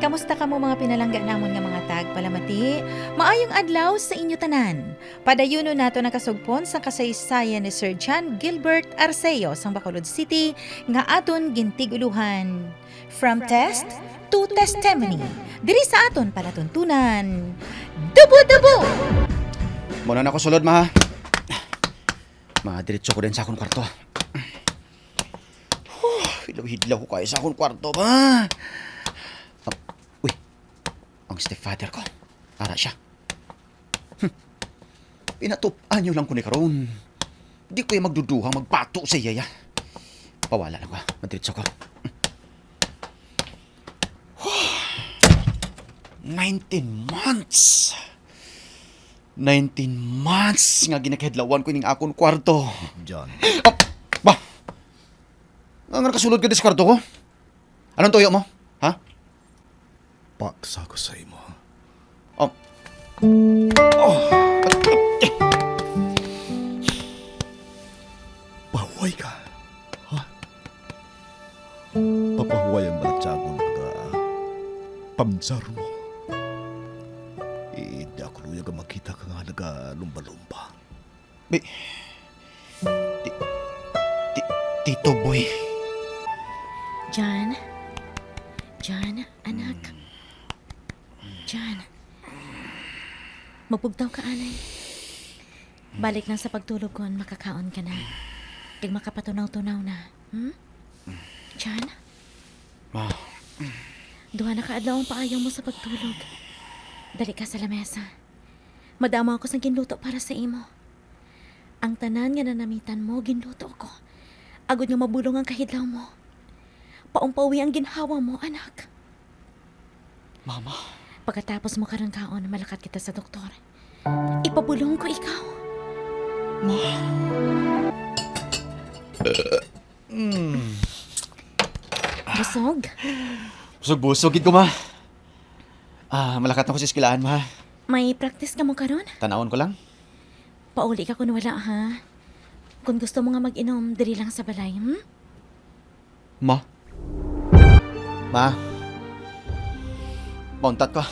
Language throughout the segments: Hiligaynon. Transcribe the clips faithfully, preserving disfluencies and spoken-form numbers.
Kamusta kamo, mga pinalangga namon nga mga tagpalamati? Maayong adlaw sa inyo tanan. Padayunon nato ang kasugpon sa kasaysayan ni Sir John Gilbert Arceo sang Bacolod City nga aton gintig-ulohan. From test to testimony. Diri sa aton palatuntunan, Dubo-Dubo! Muna na ako sulod, ma. Ma, diretso ko din sa akong kwarto. Huh, hilaw-hilaw ko kayo sa akong kwarto, ma. Ah, uy, ang stepfather ko. Ara siya. Hmm. Pinatup-an niyo lang ko ni karon. Di ko magduduha magbato sa iya, ya. Pawala lang ko, ha. Madiretso ko. Nineteen months. Nineteen months nga ginakahidlawan ko ning akon kwarto. John. Ah, ba? Nga, nga nakasulod ka sa kwarto ko? Anong tuyo mo? Ha? Paksa ko sa imo. Oh. Oh. Pahuway ka, ha? Papahuway ang balatyagon nga pamsar mo. Eh, di ako luyag ang makita ka nga nagalumba-lumba. Bi-, ti-, ti-, Tito Boy. John? John, anak. Hmm. John. Magbugtaw ka, anay. Balik lang sa pagtulog kon makakaon ka na. Kag makapatunaw-tunaw na. Hmm? John? Ma. Duha na ka adlaw ang paayaw mo sa pagtulog. Dali ka sa lamesa. Madamo ako sang ginluto para sa imo. Ang tanan nga nanamitan mo, ginluto ko, agod nga mabulong ang kahidlaw mo. Paumpawi ang ginhawa mo, anak. Mama. Pagkatapos mo karon kaon, malakat kita sa doktor. Ipabulong ko ikaw. Ma. Mm. Busog? Busog-busog gid ko, ma. Ah, malakat na ko sa eskwelahan, ma. May practice ka mo karon? Tanawon ko lang. Pauli ka kun wala, ha? Kung gusto mo nga mag-inom, diri lang sa balay, hmm? Ma? Ma? Mauntat ko.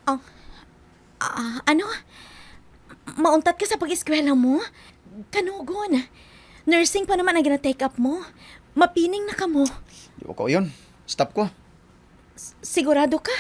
Oh, ah, ano? Mauntat ka sa pag-eskwela mo? Kanugon. Nursing pa naman ang gina-take up mo. Mapining na ka mo. Di ko yun. Stop ko. S-, sigurado ka?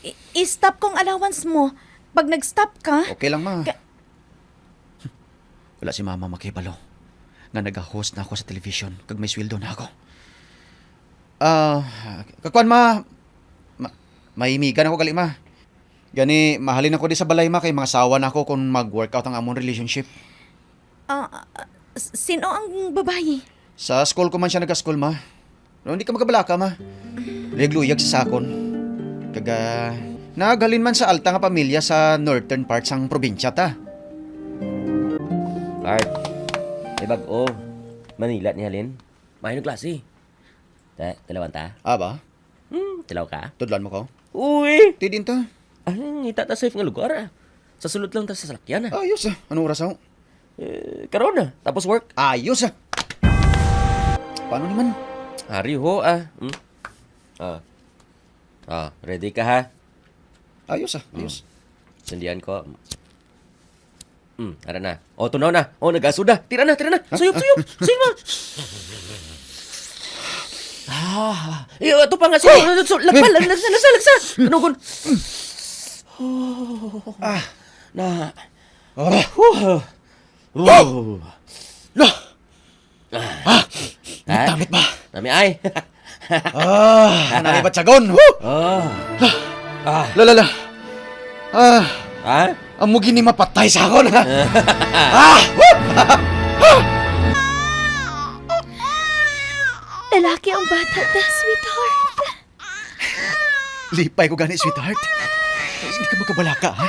I-, i-stop kong allowance mo. Pag nag-stop ka, okay lang, ma. Ka- Wala si mama makahibalo nga naga-host na ako sa television kag may sweldo na ako. Ah, kakuan, ma, ma, may miga na ako gali, ma. Gani, mahalin ako di sa balay, ma, kay mangasawa na ako kung mag-workout ang amon relationship. Ah, ah, s-, sino ang babayi? Sa school ko man siya nag-school, ma. No, hindi ka makabalaka, ma. Luyag-luyag sa sakon. Kaga, naghalin man sa alta nga pamilya sa northern part sang probinsya ta. Art, may bag-o. Manila ni halin. Maayong klase. Ta, tilawan ta? Ah, ba? Hmm, tilaw ka? Tudlan mo ko? Uy! Ti din ta. Ay, ngita ta safe nga lugar, ah. Sa sulod lang ta sa salakyan, ah. Ayos, ah. Anong oras ako? Eh, karon na. Tapos work. Ayos, ah. Paano naman? Ari ho, ah. Hmm? Ah. Ah, ready ka, ha? Ayos, ah. Hmm. Ayos. Sundian ko. Hmm, ara na. O, tunaw na. O, nagaso na. Tira na, tira na. Ha? Suyop, suyop. Suyop mo. Ah, iyo, ato pa nga. Suyop. Oh! Lagpa, lagsa, lagsa, lagsa. Kanugon. Oh. Ah. Na. Oh. Whew. Oh. Lo. Ah. Ah. Ha? Tamit ba? Nami ay. Ah, nami batyagon. Woo! Oh. Ah. La, la, la. Ah. Ha? Amo gini mapatay sa akon. Ah! Woo! Lalaki ang bata ta, sweetheart. Lipay ko gani, sweetheart. Hindi ka magkabalaka, ha?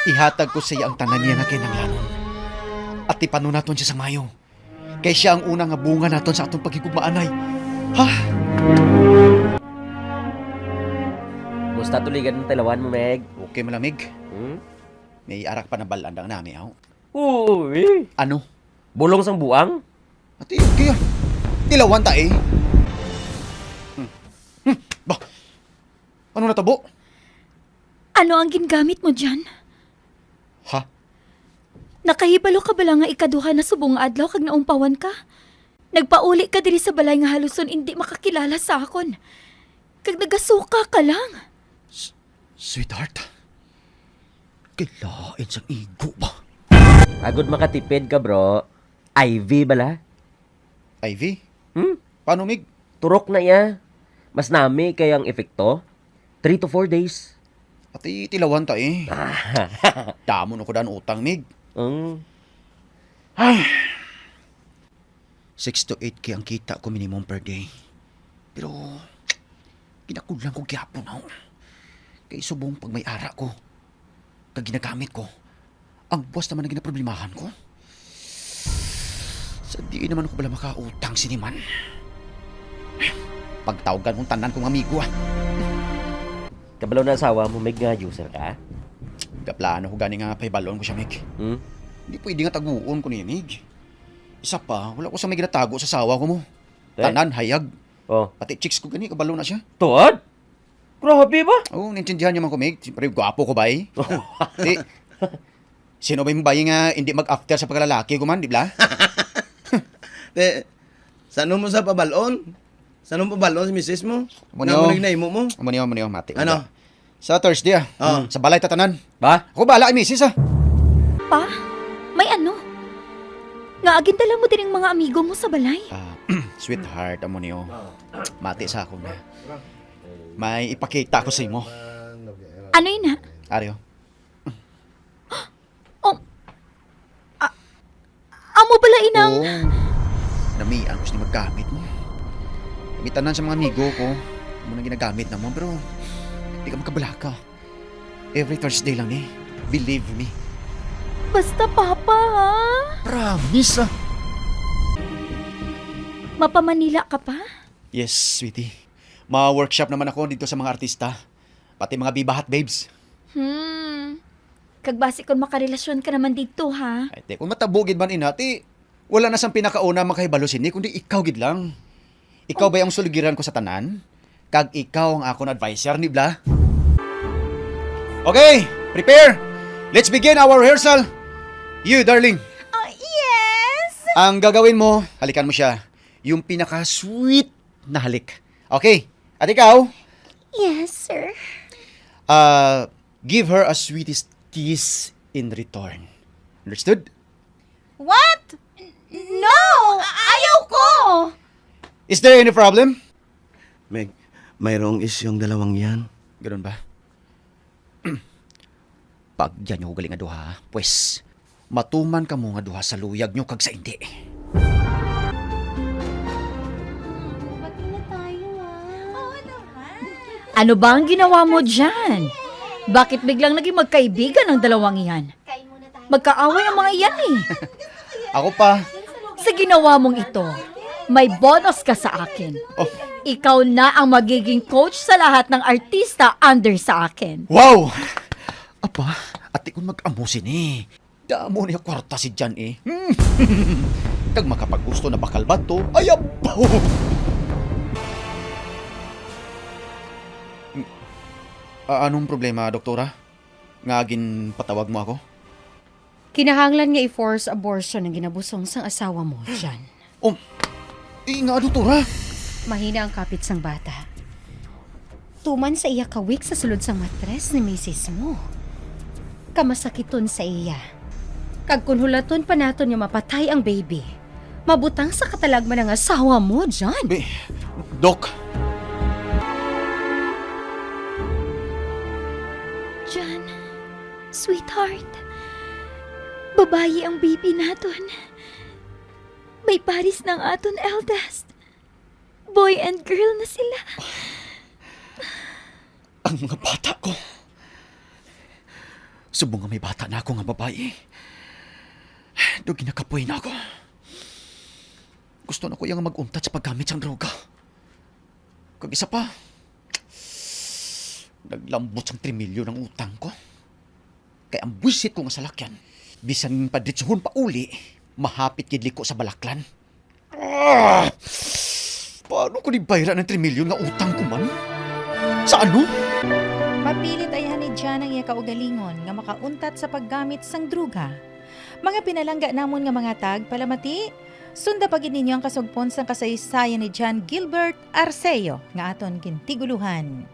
Ihatag ko sa iya ang tanan niya nga kinahanglanon. At tipanon naton siya sa mayo. Kay siya ang una nga bunga naton sa aton paghigugmaanay. Ha? Musta tuligan ang tilawan mo, Meg? Okay, malamig. Hmm? May arak pa na balan ang nami, aw. Uy! Ano? Bulong sang buang? Ati, kaya, tilawan ta eh. Hmm. Hmm. Ba, Ano natabo? Ano ang gingamit mo dyan? Ha? Nakahibalo ka bala nga ikaduha na subong nga adlaw kag naumpawan ka? Nagpauli ka diri sa balay nga haluson indi makakilala sa akon. Kag nagasuka ka lang. S-, sweetheart, kailain sang igo ba? Agod makatipid ka, bro. I V bala? I V? Hmm? Paano, Mig? Turok na iya. Mas nami kay ang epekto. Three to four days. Ati, tilawan ta eh. Damo na ko daan utang, Mig. Mm. Ay. Six to eight K ang kita ko minimum per day. Pero, ginakudlan ko gyapon ako. Kay subong pag may ara ko, kag ginagamit ko, ang buwas naman ang ginaproblemahan ko. Sa diin naman ko bala makautang sini man? Pagtawgan kong tanan kong amigo, ah. Kabalo na asawa mo, Mig, nga user ka? Gaplano ko gani nga pahibalon ko siya, Mig. Hmm? Hindi pwede nga taguon ko niya, Mig. Isa pa, wala ko sa may ginatago sa asawa ko mo. Te? Tanan, hayag. Oh. Pati chicks ko gani, kabalo na siya. Tuod? Grabe ba? Oo, naintindihan niya man ko, Mig. Siyempre, gwapo ko ba eh? Di, sino ba yung bayi nga hindi mag-after sa pagkalalaki ko man, di ba? Te, sa ano mo sa pabalon? Sa ano mo pabalon si misis mo? Amo Nga niyo. Mo nagnahimo mo? Amo niyo, amo niyo, mati. Ano? Sa Thursday, ah. Oo. Mm, sa balay tatanan. Ba? Ako bahala kay misis, ah. Pa, may ano? Nga agindala mo din ang mga amigo mo sa balay? Ah, sweetheart, amo niyo. Mati sa ako na. May ipakita ko sa imo. Ano yun, ha? Aryo. Oh, a-, amo bala inang Oo. Namian ko sini maggamit mo. May tanan sa mga amigo ko. Amo nang ginagamit na mo, pero di ka makabalaka. Every Thursday lang ni. Believe me. Basta, Papa, ha? Promise, ah. Mapa-Manila ka pa? Yes, sweetie. Ma-workshop naman ako dito sa mga artista. Pati mga bibahat, babes. Hmm. Kag basi kung makarelasyon ka naman dito, ha? Ay, te, kung matabo gid man ina, ti, wala na sang pinakauna makahibalo sini, kundi ikaw gid lang. Ikaw Oh. ba ang suligiran ko sa tanan? Kag ikaw ang akon adviser, ni bla? Okay, prepare. Let's begin our rehearsal. You, darling. Oh, yes. Ang gagawin mo, halikan mo siya. Yung pinaka-sweet na halik. Okay. At ikaw? Yes, sir. Ah, give her a sweetest kiss in return. Understood? What? N-, no! Ayaw ko! Is there any problem? Meg, mayroong isyung dalawang yan. Ganun ba? Pagyan niyo ko gali nga duha, ha? Pwes, matuman kamo nga duha sa luyag niyo kag sa indi. Ano ba ang ginawa mo dyan? Bakit biglang naging magkaibigan ang dalawang iyan? Magkaaway ang mga iyan eh. Ako pa. Sa ginawa mong ito, may bonus ka sa akin. Oh. Ikaw na ang magiging coach sa lahat ng artista under sa akin. Wow! Apa, ati kung mag-amo sini. Damo niya kwarta si Jan eh. Kag makapaggusto na bakal ba to? Ay, abaw! Ah, anong problema, doktora? Nga ginpatawag mo ako? Kinahanglan nga i-force abortion ang ginabusong sang asawa mo, Jan. Oh, eh, nga, doktora? Mahina ang kapit sang bata. Tuman sa iya kawik sa sulod sang matres ni misis mo. Kamasakiton sa iya. Kag kun hulaton pa naton nga mapatay ang baby, mabutang sa katalagman ang asawa mo, John. Be-, Doc. John, sweetheart, babayi ang baby naton. May pares na ang aton eldest. Boy and girl na sila. Ang mga bata ko. Subong nga may bata na ako nga babayi. Do ginakapoy na ako. Gusto na ko iya nga mag-untat sa paggamit sang droga. Kag isa pa, naglambot sang three million ang utang ko. Kay ang buwisit ko nga salakyan, bisan padiretsohon pa uli, mahapit gid liko sa balaklan. Ah! Paano ko ni bayran ang three million nga utang ko man? Sa ano? Mapilit ayhan ni Jan ang iya kaugalingon nga makauntat sa paggamit sang druga. Mga pinalangga namon nga mga tagpalamati, sunda pa gid ninyo ang kasugpon sang kasaysayan ni Jan Gilbert Arceo nga aton gintigulohan.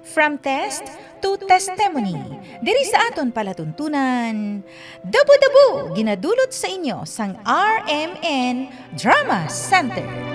From test to testimony, diri sa aton palatuntunan, Dabo-Dabo, ginadulot sa inyo sang R M N Drama Center.